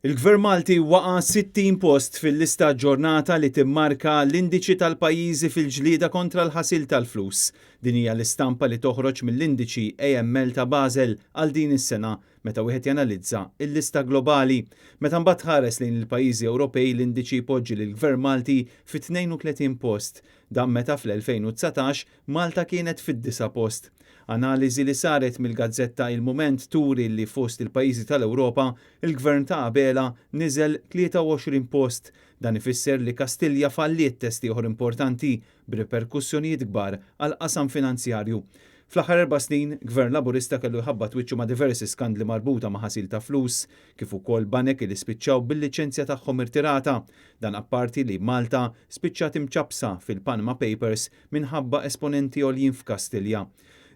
Il-Gvern Malti waqa' 60 post fil-lista aġġornata li timmarka l-indiċi tal-pajjiżi fil-ġlieda kontra l-ħasil tal-flus. Din hija l-istampa li toħroġ mill-indiċi AML ta' Basel għal din is-sena meta wieħed janalizza l-lista globali. Meta mbagħad tħares lejn il-pajjiżi Ewropej l-indiċi jpoġġi lill-Gvern Malti fit-32 post. Dan meta fl-2019 Malta kienet fid-disa' post. Analiżi li saret mill-gazzetta Il-Mument turi li fost il-pajjiżi tal-Ewropa, il-Gvern ta' Abela niżel 23 post. Dan ifisser li Kastilja falliet test ieħor importanti b'riperkussjonijiet kbar għall-qasam finanzjarju. Fl-aħħar 4 snin, Gvern Laburista kellu jħabbat wiċċu ma' diversi skandli marbuta ma' ħasil ta' flus, kif ukoll banek li spiċċaw bil-liċenzja tagħhom irtirata. Dan apparti li Malta spiċċat imċapsa fil-Panama Papers minħabba esponenti għoljin f'Kastilja.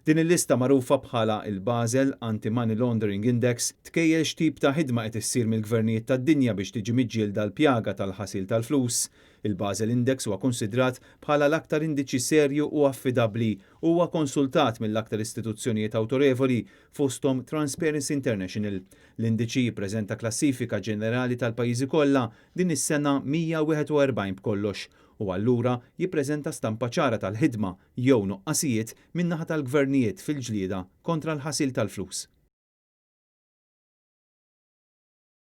Din il-lista, magħrufa bħala il-Basel Anti-Money Laundering Index, tkejjel x'tip ta' ħidma qed issir mill-gvernijiet tad-dinja biex tiġi miġġielda l-pjaga tal-ħasil tal-flus. Il-Basel Index huwa konsidrat bħala l-aktar indiċi serju u affidabbli u huwa konsultat mill-aktar istituzzjonijiet awtorevoli, fosthom Transparency International. L-indiċi jippreżenta klassifika ġenerali tal-pajjiżi kollha, din is-sena 141 b'kollox, u allura jippreżenta stampa ċara tal-ħidma jew nuqqasijiet min-naħa tal-gvernijiet fil-ġlieda kontra l-ħasil tal-flus.